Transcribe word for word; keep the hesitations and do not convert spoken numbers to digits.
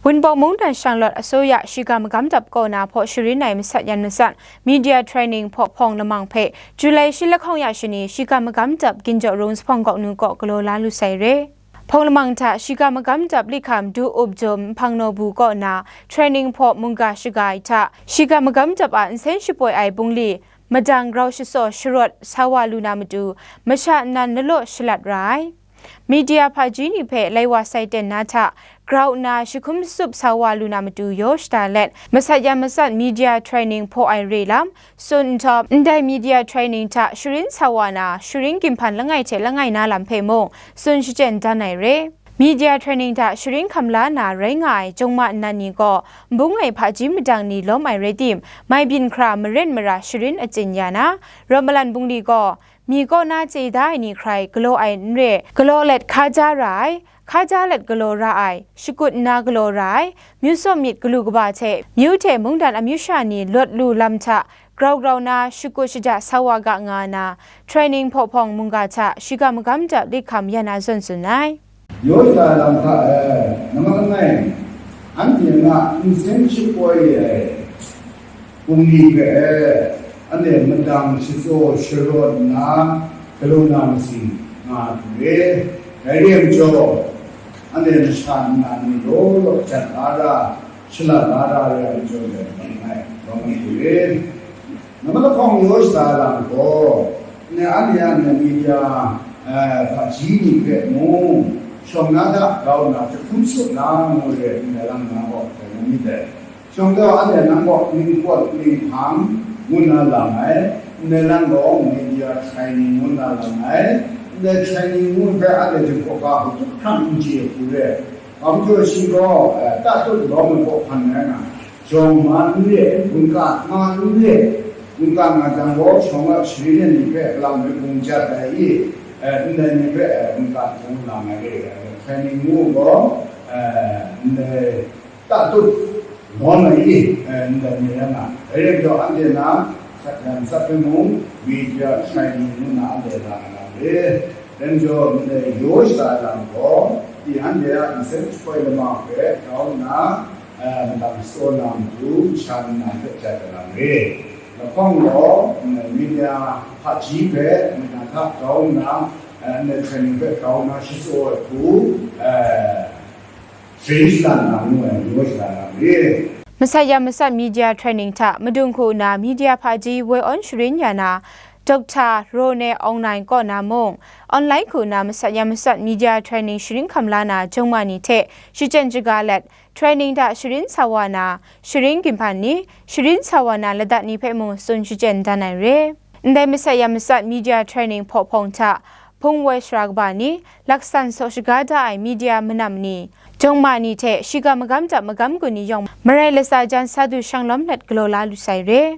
Wunpawng mungdan shanglawt asoya shiga magam dap kaw na hpaw sharin ai masat yan masat media training hpaw hpawng lamang hpe July shi lahkawng ya shani shiga magam dap ginjaw rung zuphpawng gawk nu kaw galaw la lu sai re. Hpawng lamang hta shiga magam dap likham du up jum nhpang naw bu kaw na training hpaw mungga shaga ai hta shiga magam dap a nsen shapoi ai bungli madang grau shasaw sharawt sa wa lu na matu masha nnan lalaw shalat ra ai. Media hpaji ni hpe lai wa sai ten na hta grau nna shi hkum shatup sa wa lu na matu yaw shada let masat yan masat media training hpaw ai re lam tsun nhtawm, ndai media training hta sharin sa wa na sharin ginhpan langai hte langai na lam hpe mung tsun shachyen dan ai re. Media training hta sharin hkam la na rai nga ai jawng ma nnan ni gaw nbung ai hpaji madang ni lawm ai rai tim, mai byin hkra maren mara sharin atsin ya na, rawt malan bungli gaw, mi kaw na chye da ai ni hkrai galaw ai n re, galaw let hkaja ra ai, hkaja let galaw ra ai, shakut nna galaw ra ai, myu saw myit galu kaba hte myu hte mungdan amyu sha ni lawt lu lam hta grau grau na shakut shaja sa wa ga nga na, training hpaw hpawng mungga hta shiga magam dap likham ya na zawn tsun ai. Yaw shada lam hta e, namang langai, anhte a nsen shapoi ai bungli hpe e, anhte madang shatsaw sharawt nna galaw na masing nga hku re. Dai re ai majaw, anhte masha nnan ni law law jan la ra, shalat la ra re ai majaw, dai namang langai, rawng ai hku re. Namang lahkawng yaw shada lam gaw, ndai anhte a ndai media, eh, hpaji ni hpe mung, shawng na hta grau nna jahkrum shatup na ngu re, ndai lam na gaw, dai na myit dai. Shawng gaw anhte nang gaw ningpawt ninghpang ngu na lang ai, ndai nang gaw media training ngu na lang ai, ndai training ngu hpe anhte jinghpaw ga hkrup hkrang n chye hku re. Hpa majaw shi gaw, eh, tatut lawm ai hpaw hpan rai nga, jawng ma n re, gunka ma n re, gunka nga jang gaw, shawng a sharin ai ni hpe galang myit gun jat ai i, eh, ndai ni hpe, eh, gunka hkung lang ai re, eh, hkrai ni ngu gaw, eh, ndai tatut lawm ai i, eh, ndai ni rai nga. Dai rai majaw, anhte na sat yan sat hpe mung, media training ngu na anhte la nga na re. Dai majaw, ndai yaw shada lam gaw, di anhte a nsen shapoi lama hpe grau nna, eh, madang shatsaw na matu masha nnan hpe jat ai lam re. Lahkawng gaw, mm, media hpaji hpe mada hta grau nna, eh, ndai training hpe grau nna shatsaw ai hku, eh, sharin shalan na ngu ai yaw shada lam re. Masat yan masat media training hta madung hku na media hpaji woi awn sharin ya na, Doctor Rone Aung Naing kaw na mung, online hku na masat yan masat media training sharin hkam la na jawng ma ni hte shachyen shaga let, training hta sharin sa wa na, sharin ginhpan ni, sharin sa wa na ladat ni hpe mung tsun shachyen dan ai re. Ndai masat yan masat media training hpaw hpawng hta, hpung woi sara kaba ni, laksan saw shaga da ai media manam ni, jawng ma ni hte shiga magam dap magam gun ni yawng marai latsa jan sa du shang lawm let galaw la lu sai re.